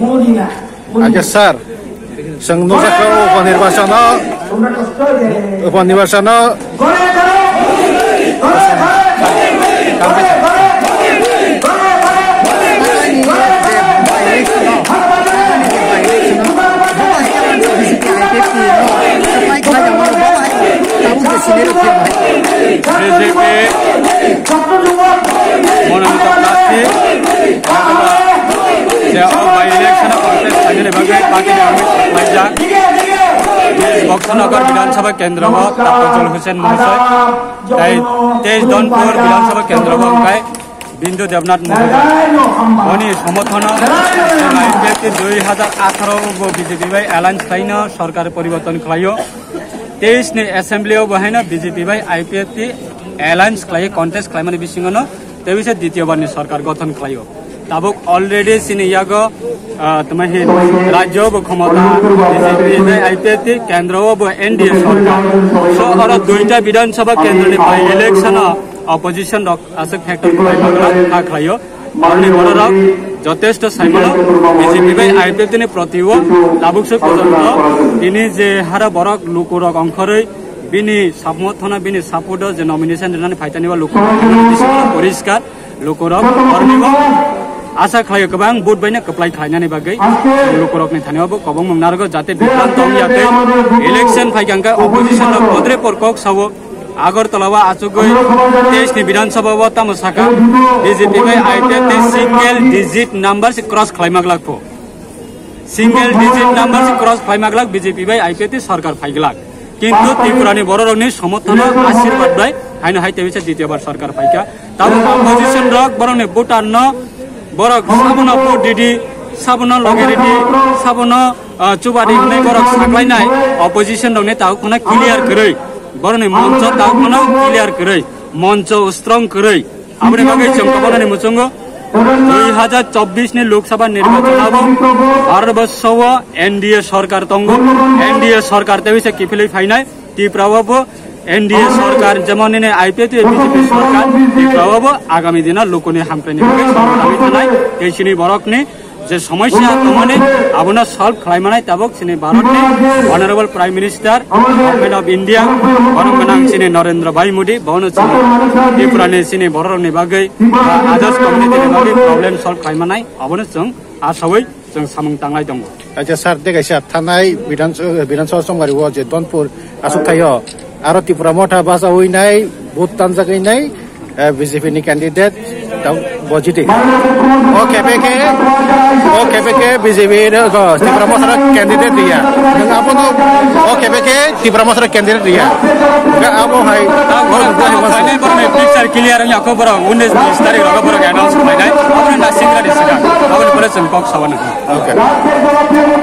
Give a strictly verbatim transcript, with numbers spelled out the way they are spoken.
Aja sir, seng nujak kha upo nirbachono, upo nirbachono. B J P mononito prarthi je o by election o contest khlainani bagwi party ni amit khlaijak. Boksonagar Bidhan Sabha kendro o Doctor Jol Hussain Mohosoy tei teis Donpur Bidhan Sabha kendro o wngkha Bindu Debnath Mohosoy. Boni somorthono I P F T dui hajar atharo bo B J P bai alliance khlaino sorkar poriborton khlaio. Teis ni assembly o bo haino B J P bai I P F T alliance khlai contest khlaimani bisingo no tei bisa ditiyo bar ni sorkar gothon khlaio. Tabuk already chini yago, ah, tama hi rajyo bo khomota B J P bai I P F T, kendro o bo N D A sorkar. So oro duita Bidhan Sabha kendro ni by election o opposition rok aswk factor khlai magra kha khlaio. Aroni bororok jotesto saimano B J P bai I P F T ni proti o tabuk se porjonto tini je hara borok lukurok ongkhorwi bini samorthono bini support o je nomination rinani phaitani o lukurok bisingo poriskar lukurok aroni o asa khlaio kwbang vote bai no kwplai khlainani bagwi lukurokni thani o bo kobongmung narwgo jate bibranto wngya tei election phaikha hwnkhe opposition rok podre por kok sao. Agartala o achugwi teis ni Bidhan Sabha o tamo saka B J P bai I P F T single digit number se cross khlai maglak pho. Single digit number se cross khlai maglak B J P bai I P F T sorkar phaiglak. Kintu Tripura ni bororokni somorthono ashirbad bai haino hai tebisa ditiyo bar sorkar phaikha. Tabuk opposition rok borokni voter no borok sabono vote didi, sabono loge ridi, sabono, ah, chubadi hinwi borok saklainai opposition rokni tabuk phano clear kwrwi. Borokni moncho tabuk phano clear kwrwi, moncho strong kwrwi. Aboni bagwi chwng kwbangmani muchungo dui hajar chobbish ni Lok Sabha nirbachon abo Bharat borso o N D A sorkar tongo, N D A sorkar tei bisa kiphilwi phainai Tripura o bo N D A sorkar jemon nini I P F T B J P sorkar Tripura o bo agami dino lukuni hamkraini bagwi samung tangwi thanai tei chini borokni je somosya tongmani abono solve khlai manai tabuk chini Bharatni Honorable Prime Minister, Government of India, bono gwnang chini Narendra Bhai Modi, bono chini Tripurani chini bororokni bagwi, ah, others community ni bagwi problem solve khlai manai abono chwng asawi chwng samung tanglai tongo. Acha sir, de kaisa thanai Bidhan, Bidhan Sabha Chongmari o je Donpur asuk thaio, aro Tipra Motha bachawi nai, vote tanjagwi nai, eh, B J P ni candidate, tang bo jiti. O kebeke, o kebeke B J P no, go, Tipra Motha no candidate riya. Nang abono o kebeke Tipra Motha no candidate riya. Ga abo hai, picture clear ya ko boro, unnish bish tarikh rogo boro announce khlainai. Abo na singra de sida. Abo ni pore chwng kok sawana. Okay.